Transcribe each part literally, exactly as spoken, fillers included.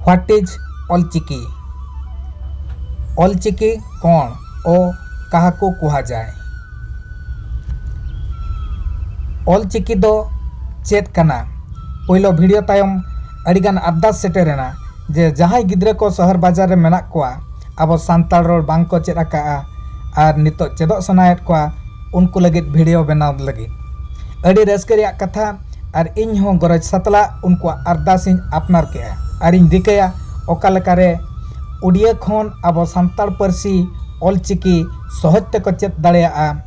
What is Ol Chiki? Ol Chiki ᱠᱚᱬ ᱳ ᱠᱟᱦᱟᱠᱩ ᱠᱩᱦᱟᱡᱟᱭ? ᱚᱞᱪᱤᱠᱤ ᱫᱚ ᱪᱮᱫ ᱠᱟᱱᱟ? ᱯᱳᱭᱞᱳ ᱵᱷᱤᱰᱤᱭᱳ ᱛᱟᱭᱚᱢ ᱟᱹᱰᱤᱜᱟᱱ ᱟᱨᱫᱟᱥ ᱥᱮᱴᱮᱨᱮᱱᱟ ᱡᱮ ᱡᱟᱦᱟᱸᱭ ᱜᱤᱫᱽᱨᱟᱹ ᱠᱚ ᱥᱚᱦᱚᱨ ᱵᱟᱡᱟᱨ ᱨᱮ ᱢᱮᱱᱟᱜ ᱠᱚᱣᱟ, ᱟᱵᱚ ᱥᱟᱱᱛᱟᱲ ᱨᱚᱲ ᱵᱟᱝ ᱠᱚ ᱪᱮᱫ ᱟᱠᱟᱫᱼᱟ ᱟᱨ ᱱᱤᱛᱚᱜ ᱪᱮᱫᱚᱜ ᱥᱟᱱᱟᱭᱮᱫ ᱠᱚᱣᱟ, ᱩᱱᱠᱩ ᱞᱟᱹᱜᱤᱫ ᱵᱷᱤᱰᱤᱭᱳ ᱵᱮᱱᱟᱣ ᱞᱟᱹᱜᱤᱫ᱾ ᱟᱹᱰᱤ ᱨᱟᱹᱥᱠᱟᱹ ᱨᱮᱭᱟᱜ ᱠᱟᱛᱷᱟ, ᱟᱨ ᱤᱧ ᱦᱚᱸ ᱜᱚᱨᱚᱡᱽ ᱥᱟᱛᱞᱟᱜ ᱩᱱᱠᱩᱣᱟᱜ ᱟᱨᱫᱟᱥ ᱤᱧ ᱟᱯᱱᱟᱨ ᱠᱮᱜᱼᱟ᱾ ᱟᱨᱤᱧ ᱨᱤᱠᱟᱹᱭᱟ ᱚᱠᱟ ᱞᱮᱠᱟᱨᱮ ᱩᱰᱤᱭᱟᱹ ᱠᱷᱚᱱ ᱟᱵᱚ ᱥᱟᱱᱛᱟᱲ ᱯᱟᱹᱨᱥᱤ ᱚᱞᱪᱤᱠᱤ ᱥᱚᱦᱚᱡᱽ ᱛᱮᱠᱚ ᱪᱮᱫ ᱫᱟᱲᱮᱭᱟᱜᱼᱟ᱾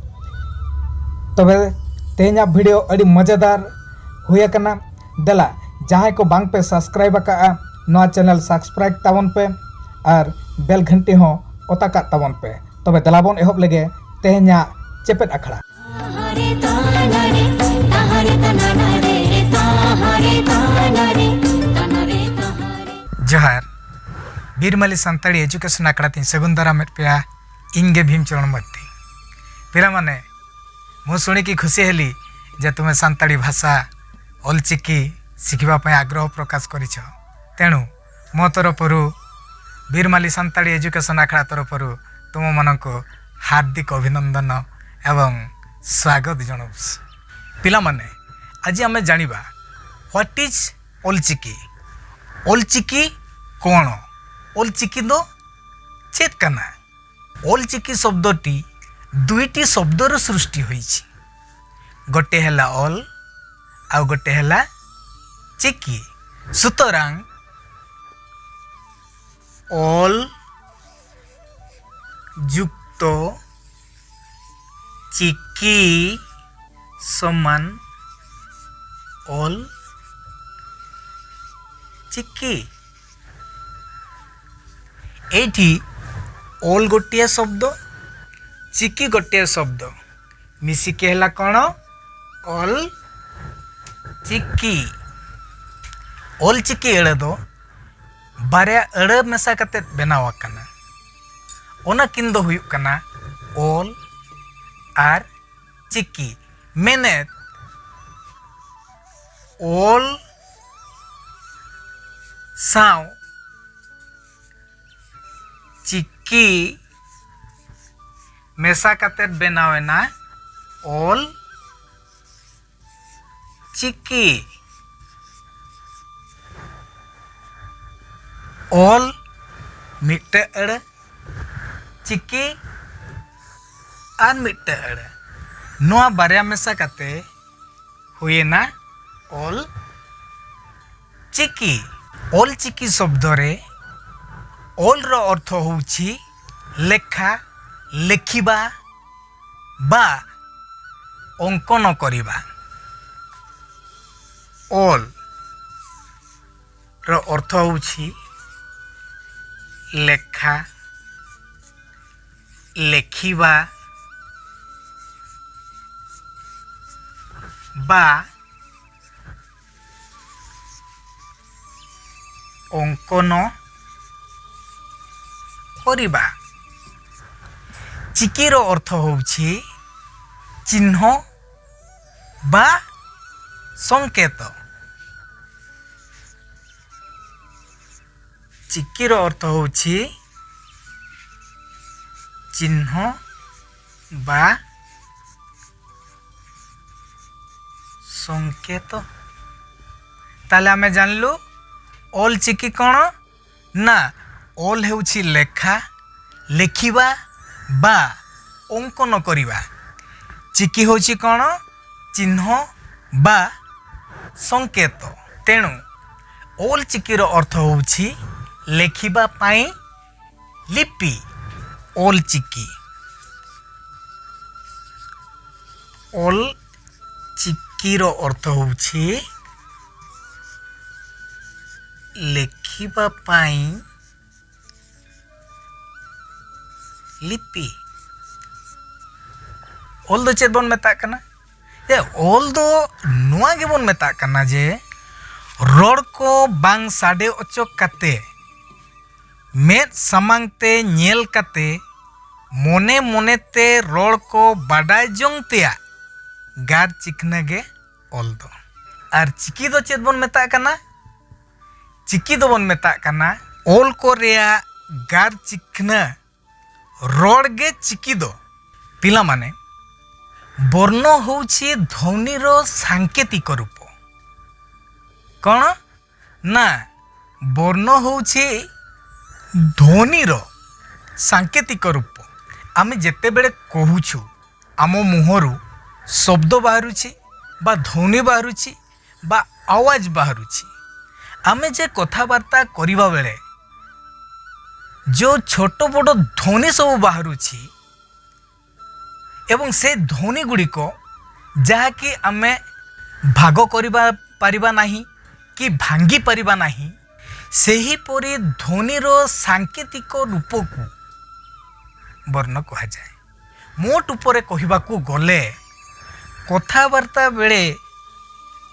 ᱛᱚᱵᱮ ᱛᱮᱦᱮᱧᱟᱜ ᱵᱷᱤᱰᱤᱭᱳ ᱟᱹᱰᱤ ᱢᱚᱡᱮᱫᱟᱨ ᱦᱩᱭ ᱟᱠᱟᱱᱟ᱾ ᱫᱮᱞᱟ, ᱡᱟᱦᱟᱸᱭ ᱠᱚ ᱵᱟᱝ ᱯᱮ ᱥᱟᱵᱥᱠᱨᱟᱭᱤᱵ ᱟᱠᱟᱫᱼᱟ, ᱱᱚᱣᱟ ᱪᱮᱱᱮᱞ ᱥᱟᱵᱥᱠᱨᱟᱭᱤᱵ ᱛᱟᱵᱚᱱ ᱯᱮ ᱟᱨ ᱵᱮᱞ ᱜᱷᱟᱱᱴᱤ ᱦᱚᱸ ᱚᱛᱟ ᱠᱟᱜ ᱛᱟᱵᱚᱱ ᱯᱮ᱾ ᱛᱚᱵᱮ ᱫᱮᱞᱟ ᱵᱚᱱ ᱮᱦᱚᱵ ᱞᱮᱜᱮ ᱛᱮᱦᱮᱧᱟᱜ ᱪᱮᱯᱮᱫ ᱟᱠᱷᱲᱟ᱾ ᱡᱚᱦᱟᱨ᱾ ᱵᱤᱨᱢᱟᱞᱤ ᱥᱟᱱᱛᱟᱲᱤ ᱮᱡᱩᱠᱮᱥᱚᱱ ᱟᱠᱷᱲᱟ ᱛᱤᱧ ᱥᱟᱹᱜᱩᱱ ᱫᱟᱨᱟᱢᱮᱫ ᱯᱮᱭᱟ᱾ ᱤᱧ ᱜᱮ ᱵᱷᱤᱢ ᱪᱚᱨᱚᱬ ᱢᱟᱹᱨᱰᱤ᱾ ᱯᱮᱲᱟ ᱢᱟᱱᱮ, ମୁଁ ଶୁଣିକି ଖୁସି ହେଲି ଯେ ତୁମେ ସାନ୍ତାଳୀ ଭାଷା ଅଲଚିକି ଶିଖିବା ପାଇଁ ଆଗ୍ରହ ପ୍ରକାଶ କରିଛ। ତେଣୁ ମୋ ତରଫରୁ, ବିରମାଲି ସାନ୍ତାଳୀ ଏଜୁକେସନ୍ ଆଖଡ଼ା ତରଫରୁ ତୁମମାନଙ୍କୁ ହାର୍ଦ୍ଦିକ ଅଭିନନ୍ଦନ ଏବଂ ସ୍ୱାଗତ ଜଣାଉଛି। ପିଲାମାନେ, ଆଜି ଆମେ ଜାଣିବା, what is ଅଲଚିକି? ଅଲଚିକି କ'ଣ? ଅଲଚିକି ᱫᱚ ᱪᱮᱫ ᱠᱟᱱᱟ? ᱚᱞᱪᱤᱠᱤ ᱥᱚᱵᱫᱚᱴᱤ ᱫᱩᱭᱴᱤ ᱥᱚᱵᱫᱚᱨᱩ ᱥᱨᱩᱥᱴᱤ ᱦᱩᱭᱪᱷᱤ, ᱜᱚᱴᱮ ᱦᱮᱞᱟ ᱚᱞ ᱟᱣ ᱜᱚᱴᱮ ᱦᱮᱞᱟ ᱪᱤᱠᱤ᱾ ᱥᱩᱛᱚᱨᱟᱝ ᱚᱞ ᱡᱩᱠᱛᱚ ᱪᱤᱠᱤ ᱥᱚᱢᱟᱱ ᱚᱞ ᱪᱤᱠᱤ᱾ ଏଇଠି ଅଲ ଗୋଟିଏ ଶବ୍ଦ, ଚିକି ଗୋଟିଏ ଶବ୍ଦ, ମିଶିକି ହେଲା କ'ଣ? ଅଲ ଚିକି। ᱚᱞ ᱪᱤᱠᱤ ᱟᱹᱲᱟᱹ ᱫᱚ ᱵᱟᱨᱭᱟ ᱟᱹᱲᱟᱹ ᱢᱮᱥᱟ ᱠᱟᱛᱮ ᱵᱮᱱᱟᱣ ᱟᱠᱟᱱᱟ᱾ ᱚᱱᱟ ᱠᱤᱱ ᱫᱚ ᱦᱩᱭᱩᱜ ᱠᱟᱱᱟ ᱚᱞ ᱟᱨ ᱪᱤᱠᱤ᱾ ᱢᱮᱱᱮᱫ, ᱚᱞ ᱥᱟᱶ ᱪᱤ ᱢᱮᱥᱟ ᱠᱟᱛᱮᱫ ᱵᱮᱱᱟᱣ ᱮᱱᱟ ᱚᱞ ᱪᱤᱠᱤ᱾ ᱚᱞ ᱢᱤᱫᱴᱟᱹᱝ ᱟᱹᱲᱟᱹ, ᱪᱤᱠᱤ ᱟᱨ ᱢᱤᱫᱴᱟᱹᱝ ᱟᱹᱲᱟᱹ, ᱱᱚᱣᱟ ᱵᱟᱨᱭᱟ ᱢᱮᱥᱟ ᱠᱟᱛᱮ ᱦᱩᱭᱮᱱᱟ ᱚᱞ ᱪᱤᱠᱤ᱾ ᱚᱞ ᱪᱤᱠᱤ ᱥᱚᱵᱫᱚ ᱨᱮ ᱚᱞ ର ଅର୍ଥ ହେଉଛି ଲେଖା, ଲେଖିବା ବା ଅଙ୍କନ କରିବା। ଅଲ ର ଅର୍ଥ ହେଉଛି ଲେଖା, ଲେଖିବା ବା ଅଙ୍କନ କରିବା। ଚିକିର ଅର୍ଥ ହେଉଛି ଚିହ୍ନ ବା ସଙ୍କେତ। ଚିକିର ଅର୍ଥ ହେଉଛି ଚିହ୍ନ ବା ସଙ୍କେତ। ତାହେଲେ ଆମେ ଜାଣିଲୁ ଅଲ ଚିକି କ'ଣ? ନା, ଅଲ ହେଉଛି ଲେଖା, ଲେଖିବା ବା ଅଙ୍କନ କରିବା। ଚିକି ହେଉଛି କ'ଣ? ଚିହ୍ନ ବା ସଙ୍କେତ। ତେଣୁ ଅଲ ଚିକିର ଅର୍ଥ ହେଉଛି ଲେଖିବା ପାଇଁ ଲିପି। ଅଲ ଚିକି। ଅଲ ଚିକିର ଅର୍ଥ ହେଉଛି ଲେଖିବା ପାଇଁ ଲିପି। ᱚᱞ ᱫᱚ ᱪᱮᱫ ᱵᱚᱱ ᱢᱮᱛᱟᱜ ᱠᱟᱱᱟ? ᱮ, ᱚᱞ ᱫᱚ ᱱᱚᱣᱟ ᱜᱮᱵᱚᱱ ᱢᱮᱛᱟᱜ ᱠᱟᱱᱟ ᱡᱮ ᱨᱚᱲ ᱠᱚ ᱵᱟᱝ ᱥᱟᱰᱮ ᱚᱪᱚ ᱠᱟᱛᱮ, ᱢᱮᱫ ᱥᱟᱢᱟᱝ ᱛᱮ ᱧᱮᱞ ᱠᱟᱛᱮ, ᱢᱚᱱᱮ ᱢᱚᱱᱮ ᱛᱮ ᱨᱚᱲ ᱠᱚ ᱵᱟᱰᱟᱭ ᱡᱚᱝ ᱛᱮᱭᱟᱜ ᱜᱟᱨ ᱪᱤᱠᱷᱱᱟᱹ ᱜᱮ ᱚᱞ ᱫᱚ᱾ ᱟᱨ ᱪᱤᱠᱤ ᱫᱚ ᱪᱮᱫ ᱵᱚᱱ ᱢᱮᱛᱟᱜ ᱠᱟᱱᱟ? ᱪᱤᱠᱤ ᱫᱚᱵᱚᱱ ᱢᱮᱛᱟᱜ ᱠᱟᱱᱟ ᱚᱞ ᱠᱚ ᱨᱮᱭᱟᱜ ᱜᱟᱨ ᱪᱤᱠᱷᱱᱟᱹ ରଡ଼ ଗେ ଚିକି ଦ। ପିଲାମାନେ, ବର୍ଣ୍ଣ ହେଉଛି ଧ୍ୱନିର ସାଙ୍କେତିକ ରୂପ। କ'ଣ ନା, ବର୍ଣ୍ଣ ହେଉଛି ଧ୍ୱନିର ସାଙ୍କେତିକ ରୂପ। ଆମେ ଯେତେବେଳେ କହୁଛୁ, ଆମ ମୁହଁରୁ ଶବ୍ଦ ବାହାରୁଛି ବା ଧ୍ୱନି ବାହାରୁଛି ବା ଆୱାଜ ବାହାରୁଛି। ଆମେ ଯେ କଥାବାର୍ତ୍ତା କରିବା ବେଳେ ଯେଉଁ ଛୋଟ ବଡ଼ ଧ୍ୱନି ସବୁ ବାହାରୁଛି ଏବଂ ସେ ଧ୍ୱନି ଗୁଡ଼ିକ ଯାହାକି ଆମେ ଭାଗ କରିବା ପାରିବା ନାହିଁ କି ଭାଙ୍ଗି ପାରିବା ନାହିଁ, ସେହିପରି ଧ୍ୱନିର ସାଙ୍କେତିକ ରୂପକୁ ବର୍ଣ୍ଣ କୁହାଯାଏ। ମୋଟ ଉପରେ କହିବାକୁ ଗଲେ, କଥାବାର୍ତ୍ତା ବେଳେ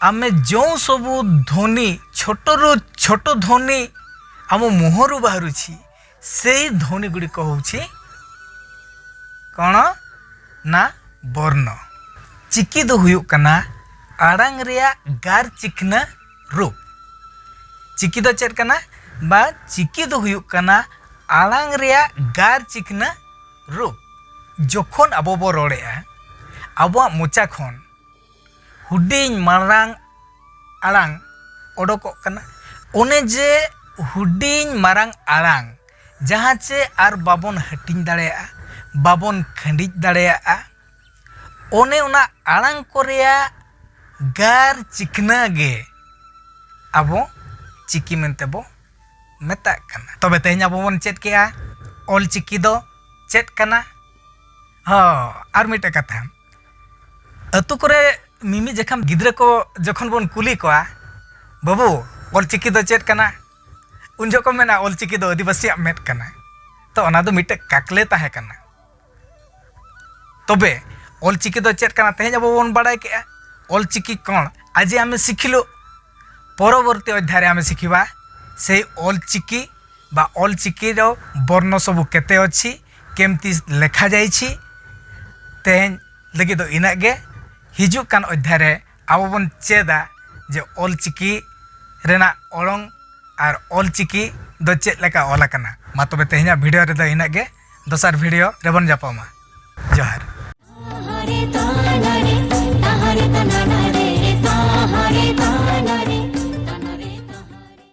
ଆମେ ଯେଉଁ ସବୁ ଧ୍ୱନି, ଛୋଟରୁ ଛୋଟ ଧ୍ୱନି ଆମ ମୁହଁରୁ ବାହାରୁଛି, ସେହି ଧ୍ୱନି ଗୁଡ଼ିକ ହେଉଛି କ'ଣ ନା, ବର୍ଣ୍ଣ। ᱪᱤᱠᱤ ᱫᱚ ᱦᱩᱭᱩᱜ ᱠᱟᱱᱟ ᱟᱲᱟᱝ ᱨᱮᱭᱟᱜ ᱜᱟᱨ ᱪᱤᱠᱷᱱᱟᱹ ᱨᱩᱯ᱾ ᱪᱤᱠᱤ ᱫᱚ ᱪᱮᱫ ᱠᱟᱱᱟ? ᱵᱟ, ᱪᱤᱠᱤ ᱫᱚ ᱦᱩᱭᱩᱜ ᱠᱟᱱᱟ ᱟᱲᱟᱝ ᱨᱮᱭᱟᱜ ᱜᱟᱨ ᱪᱤᱠᱷᱱᱟᱹ ᱨᱩᱯ᱾ ᱡᱚᱠᱷᱚᱱ ᱟᱵᱚ ᱵᱚ ᱨᱚᱲᱮᱜᱼᱟ, ᱟᱵᱚᱣᱟᱜ ᱢᱚᱪᱟ ᱠᱷᱚᱱ ᱦᱩᱰᱤᱧ ᱢᱟᱨᱟᱝ ᱟᱲᱟᱝ ᱚᱰᱚᱠᱚᱜ ᱠᱟᱱᱟ᱾ ᱚᱱᱮ ᱡᱮ ᱦᱩᱰᱤᱧ ᱢᱟᱨᱟᱝ ᱟᱲᱟᱝ, ᱡᱟᱦᱟᱸ ᱪᱮ ᱟᱨ ᱵᱟᱵᱚᱱ ᱦᱟᱹᱴᱤᱧ ᱫᱟᱲᱮᱭᱟᱜᱼᱟ, ᱵᱟᱵᱚᱱ ᱠᱷᱟᱹᱸᱰᱤᱡ ᱫᱟᱲᱮᱭᱟᱜᱼᱟ, ᱚᱱᱮ ᱚᱱᱟ ᱟᱲᱟᱝ ᱠᱚ ᱨᱮᱭᱟᱜ ᱜᱟᱨ ᱪᱤᱠᱷᱱᱟᱹ ᱜᱮ ᱟᱵᱚ ᱪᱤᱠᱤ ᱢᱮᱱᱛᱮ ᱵᱚ ᱢᱮᱛᱟᱜ ᱠᱟᱱᱟ᱾ ᱛᱚᱵᱮ ᱛᱮᱦᱮᱧ ᱟᱵᱚ ᱵᱚᱱ ᱪᱮᱫ ᱠᱮᱜᱼᱟ ᱚᱞ ᱪᱤᱠᱤ ᱫᱚ ᱪᱮᱫ ᱠᱟᱱᱟ᱾ ᱦᱚᱸ, ᱟᱨ ᱢᱤᱫᱴᱮᱡ ᱠᱟᱛᱷᱟ, ᱟᱹᱛᱩ ᱠᱚᱨᱮ ᱢᱤᱢᱤ ᱡᱚᱠᱷᱚᱱ ᱜᱤᱫᱽᱨᱟᱹ ᱠᱚ ᱡᱚᱠᱷᱚᱱ ᱵᱚᱱ ᱠᱩᱞᱤ ᱠᱚᱣᱟ, "ᱵᱟᱹᱵᱩ, ᱚᱞ ᱪᱤᱠᱤ ᱫᱚ ᱪᱮᱫ ᱠᱟᱱᱟ?" ᱩᱱ ᱡᱚᱠᱷᱚᱱ ᱠᱚ ᱢᱮᱱᱟ, "ᱚᱞ ᱪᱤᱠᱤ ᱫᱚ ᱟᱹᱫᱤᱵᱟᱹᱥᱤᱭᱟᱜ ᱢᱮᱫ ᱠᱟᱱᱟ᱾" ᱛᱚ ᱚᱱᱟ ᱫᱚ ᱢᱤᱫᱴᱮᱡ ᱠᱟᱠᱞᱮ ᱛᱟᱦᱮᱸ ᱠᱟᱱᱟ᱾ ᱛᱚᱵᱮ ᱚᱞ ᱪᱤᱠᱤ ᱫᱚ ᱪᱮᱫ ᱠᱟᱱᱟ ᱛᱮᱦᱮᱧ ᱟᱵᱚ ᱵᱚᱱ ᱵᱟᱲᱟᱭ ᱠᱮᱜᱼᱟ᱾ ᱚᱞ ᱪᱤᱠᱤ ᱠᱚᱬ ᱟᱡᱮ ᱟᱢᱮ ᱥᱤᱠᱷᱤᱞᱳ, ᱯᱚᱨᱚᱵᱚᱨᱛᱤ ᱚᱫᱷᱭᱟᱭ ᱨᱮ ᱟᱢᱮ ᱥᱤᱠᱷᱤᱵᱟ ᱥᱮᱭ ᱚᱞ ᱪᱤᱠᱤ ᱵᱟ ᱚᱞ ᱪᱤᱠᱤ ᱨᱮ ᱵᱚᱨଣ୍ଣ ସବୁ କେତେ ଅଛି, କେମିତି ଲେଖାଯାଇଛି। ᱛᱮᱦᱮᱧ ᱞᱟᱹᱜᱤᱫ ᱫᱚ ᱤᱱᱟᱹᱜ ᱜᱮ᱾ ᱦᱤᱡᱩᱜ ᱠᱟᱱ ᱚᱫᱷᱭᱟᱭ ᱨᱮ ᱟᱵᱚ ᱵᱚᱱ ᱪᱮᱫᱟ ᱡᱮ ᱚᱞ ᱪᱤᱠᱤ ᱨᱮᱱᱟᱜ ᱚᱲᱚᱝ ᱟᱨ ᱚᱞ ᱪᱤᱠᱤ ᱫᱚ ᱪᱮᱫ ᱞᱮᱠᱟ ᱚᱞ ᱟᱠᱟᱱᱟ᱾ ᱢᱟ ᱛᱚᱵᱮ ᱛᱮᱦᱮᱧᱟᱜ video ᱨᱮᱫᱚ ᱤᱱᱟᱹᱜ ᱜᱮ᱾ ᱫᱚᱥᱟᱨ ᱵᱷᱤᱰᱤᱭᱳ ᱨᱮᱵᱚᱱ ᱧᱟᱯᱟᱢᱟ᱾ ᱡᱚᱦᱟᱨ᱾